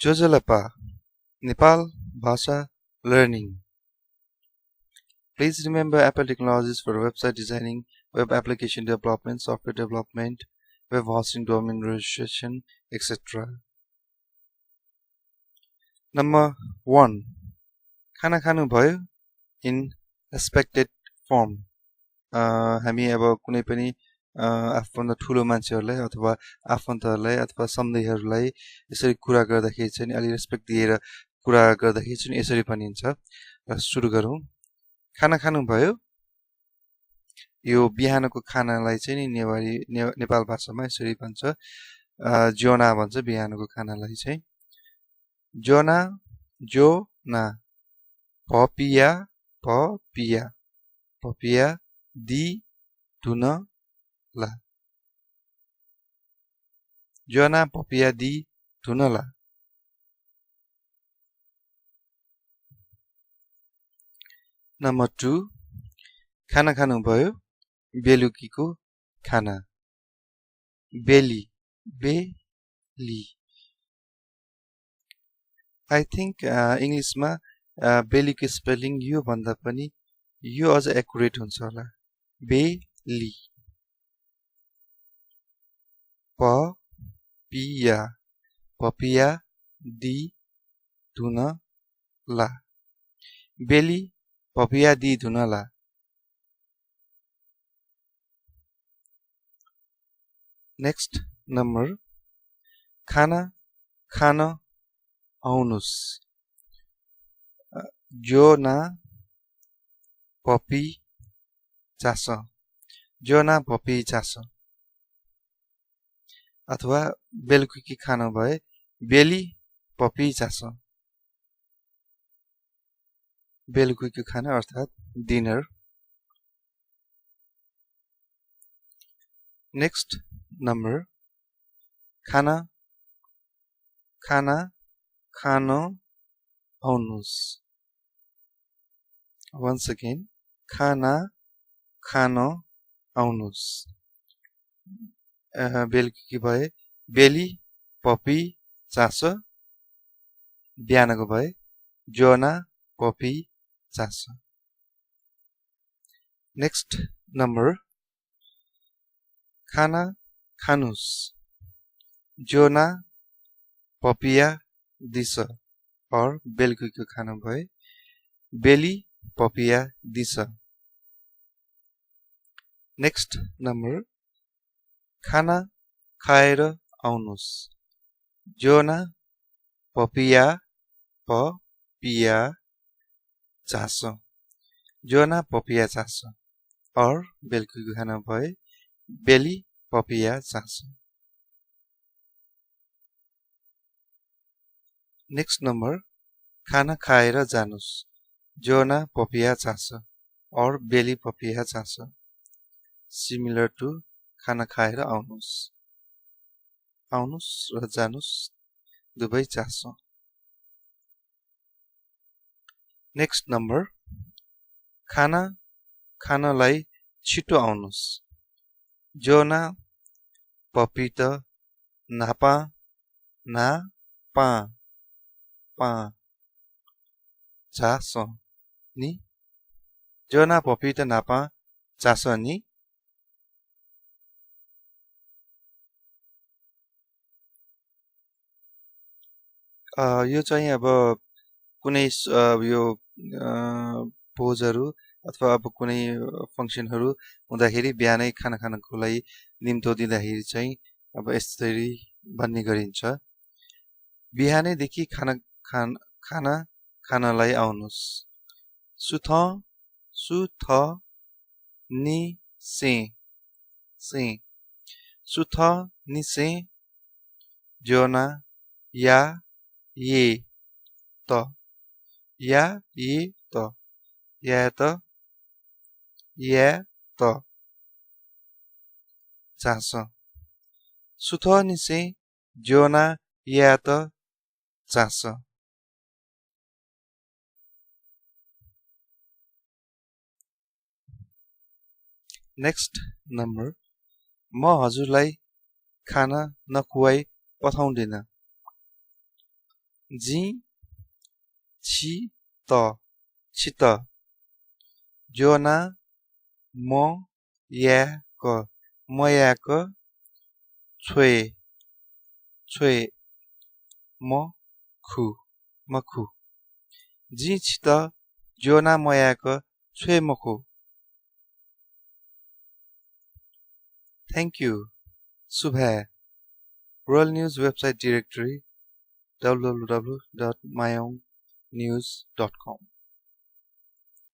Jojalapa, Nepal Bhasha Learning. Please remember Apple technologies for website designing, web application development, software development, web hosting, domain registration, etc. Number 1. खाना खानु भयो in expected form. हामी अब कुनै पनि आफूभन्दा ठूलो मान्छेहरुलाई अथवा आफन्तहरुलाई अथवा सम्बन्धीहरुलाई यसरी कुरा गर्दाखेरि चाहिँ अलि रेस्पेक्ट दिएर कुरा गर्दाखेरि चाहिँ यसरी भनिन्छ। र सुरु गरौँ। खाना खानु भयो। यो बिहानको खानालाई चाहिँ नि नेवारी नेपाल भाषामा यसरी भन्छ, ज्योना भन्छ बिहानको खानालाई चाहिँ। ज्योना, ज्योना, पपिया, पपिया, पपिया, दी, धुन, ला। ज्योना, पपिया, दी, धुन, ला। Number 2. खाना खानु भयो। बेलुकीको खाना। बेली, बेली। I think English मा बेलीको स्पेलिङ यो भन्दा पनि यो अझ एक्युरेट हुन्छ होला। बेली। पपिया, पपिया, दी, धुन, ला। बेली, पपिया, दी, धुन, ला। Next number. खाना, खान, aunus. ज्योना, पपी, चास। ज्योना, पपी, चास। अथवा बेलुकी खाना भए बेली, पपी, चास। बेलुकीको खाना अर्थात डिनर। Next number. खाना, खाना, खान, aunus. Once again, खाना, खान, aunus. बेलुकी भए बेली, पपी, चास। बिहानको भए ज्योना, पपी, चास। Next number. खाना, खानुस। ज्योना, पपिया, दिस। और बेलुकीको खाना भए बेली, पपिया, दिस। Next number. खाना खाएर आउनुस्। ज्योना, पपिया, पपिया, चास। ज्योना, पपिया, चास। और बेलुकीको खाना भए बेली, पपिया, चास। Next number. खाना खाएर जानुस्। ज्योना, पपिया, चास। और बेली, पपिया, चास। सिमिलर टु खाना खाएर आउनुस्। आउनुस् र जानुस् दुवै चास। Next number. खाना खानलाई छिटो आउनुस्। ज्योना, पपित, नापा, ना, पा, पा, चास, नि। ज्योना, पपित, नापा, चास, नि। यो चाहिँ अब कुनै यो भोजहरु अथवा अब कुनै फंक्सनहरु हुँदाखेरि बिहानै खाना खानको लागि निम्तो दिँदाखेरि चाहिँ अब यसरी भन्ने गरिन्छ। बिहानैदेखि खाना खानलाई आउनुस्। सुथ, सुथ, नि, से, से। सुथ, नि, से। ज्योना, या, ये, त। या, ये, त। या, त। या, त। चास। सुथ, नि, से। ज्योना, या, त। चास। Next number. म हजुरलाई खाना नखुवाई पठाउँदिन। जी छि त छित जोना म या क मयाक छोए छोए मखु जी छित जोना मयाक छोए मखु Thank you. Subha. World News website directory www.myownnews.com